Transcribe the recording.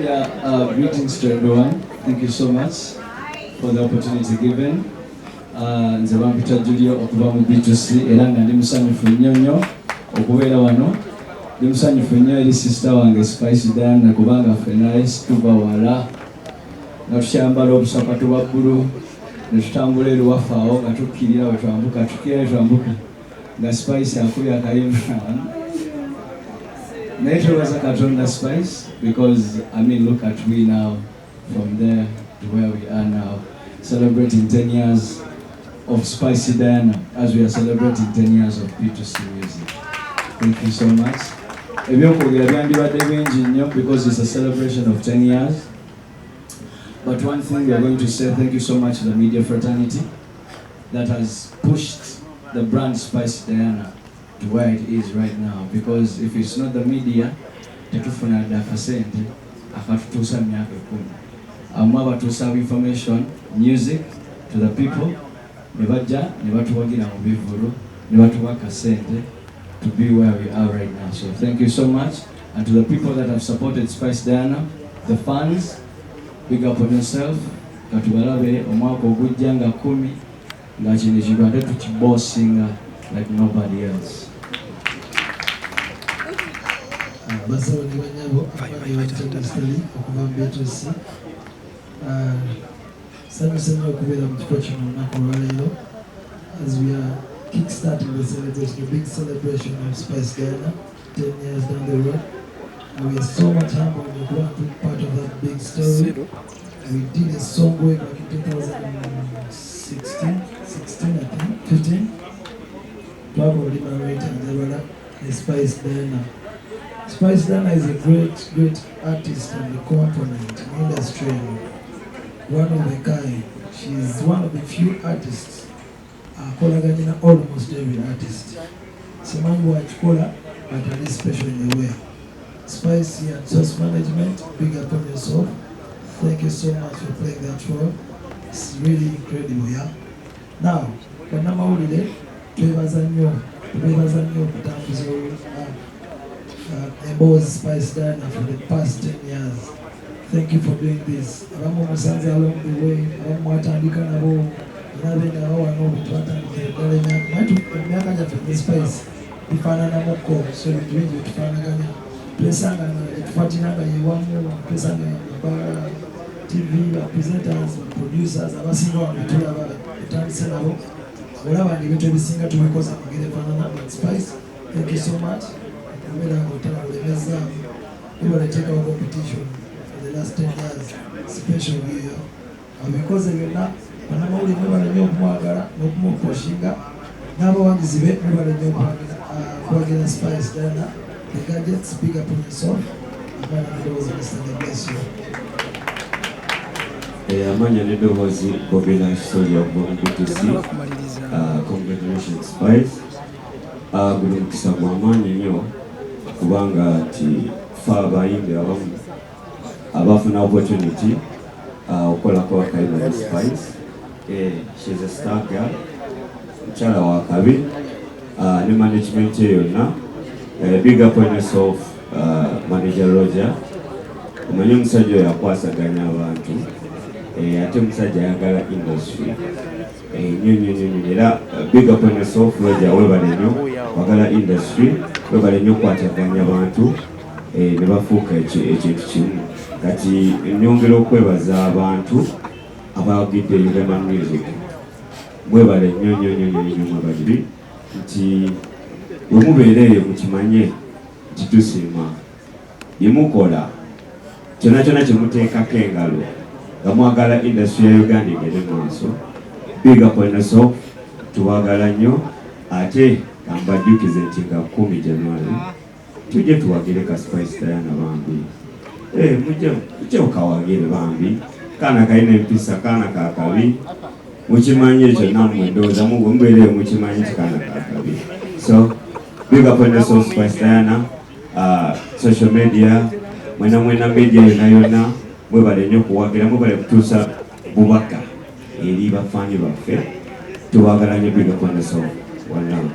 Yeah, greetings to everyone. Thank you so much for the opportunity given. Nze bampita Julio okuva mu B2C, era nga ndi musanyufu nnyo nnyo okubeera wano. Ndi musanyufu nnyo eri sister wange Spice Diana, kubanga ffe naye situva wala, nga tukyambala obusapatu bwa bbulu ne tutambula eruwaffe awo, nga tukkirira bwe twambuka, tukkirira bwe twambuka, nga Spice akubye akayimba. Naye twebaza Katonda, Spice, because, I mean, look at we now, from there to where we are now, celebrating 10 years of Spicy Diana as we are celebrating 10 years of B2C Music. Thank you so much. Ebyokwogera byandibadde bingi nnyo because it's a celebration of 10 years, but one thing we are going to say, thank you so much to the media fraternity that has pushed the brand Spice Diana to where it is right now, because if it's not the media, tetufuna dde akasente akatutuusa mu myaka 10. Amu abatuusa information, music to the people, ne bajja ne batuwagira mu bivulu ne batuwa akasente to be where we are right now. So thank you so much, and to the people that have supported Spice Diana, the fans, big up on yourself. Katubalabe omwaka ogujja nga 10, nga kino ekintu ate tukibossinga like nobody else. Bassebo ne banyabo, amanyi okuva mu B2C. Sanyuse nnyo okubeera mu kifo kino olunaku olwaleero as we are kickstarting the celebration, the big celebration of Spice Diana, 10 years down the road. And we are so much humbled okuba nti part of that big story. We did a song way back in 2016, 16 I think, 15. Twakola Liberator Njabala ne Spice Diana. Spice Diana is a great, great artist and a component in industry. One of a kind. She's one of the few artists akolaganye na almost every artist. Simanyi bwakikola, but ali special in a way. Spice and Source Management, big up on yourself. Thank you so much for playing that role. It's really incredible, yeah? Now, bannamawulire, twebaza nnyo, twebaza nnyo okutambuza emboozi Spice Diana for the past 10 years. Thank you for doing this. Abamu musanze along the way, abamu mwatandika nabo, era benda wano bwe twatandikira ddala emyaka, naye emyaka gyaffe ne Spice bifaananamukko, so ebintu bingi byetufaanaganya. Twesanga nga gyetufatira nga yewamu, twesanga ba TV, ba presenters, ba producers abasinga wano betulaba tutandise nabo, olaba nga ebintu ebisinga tubikoze mu ngeri efaanana. But Spice, thank you so much okubeera nga otabulemezaamu webaleteekawo competition for the last 10 years. Special byeyo abikoze byonna. Bannamawulire, mwebale nnyo okumwagala n'okumupushinga, n'abawagizi be, mwebale nnyo okuwagira Spice Diana. The gadgets, big up on yourself. Abaana n'eddoboozi, Mr. God bless you. Amanya n'eddoboozi, Bobby Life Soldier okuva mu B2C. Congratulations, Spice. Guno mukisa gwa maanyi nnyo, kubanga nti fe abayimbi abamu abafuna opportunity okukolako akayimba ne Spice. She's a star girl, mukyala wa kabi, ne management ye yonna. Big up on yourself, manager Roger. Omanyi omusajja oyo akwasaganya abantu, ate omusajja ayagala industry nnyo nnyo nnyo nnyo. Era big up on yourself, Roger, webale nnyo wagala industry, webale nnyo okukwataganya abantu ne bafuuka ekintu kimu. Kati nyongera okwebaza abantu abawagidde Ugandan music. Mwebale nnyo nnyo nnyo nnyo nnyo, mwebale nti bwe mubeera eyo mukimanye nti tusiima byemukola kyonna kyonna kyemuteekako engalo nga mwagala industry ya Uganda egende maaso. Big up on yourself, tubagala nnyo. Ate kambajjukize nti nga 10 January tujje tuwagire ka Spice Diana bambi. Mujje mujje okawagire bambi, kaana kalina empisa, kaana kakabi, mukimanyi ekyo nammwe. Ndowooza mubeereyo mukimanyi nti kaana kakabi. So big up on yourself, Spice Diana. Social media, mwena mwena, media yonna yonna, mwebale nnyo okuwagira, mwebale kutuusa bubaka eri bafaani baffe. Tubagala nnyo. Big up on yourself. One love.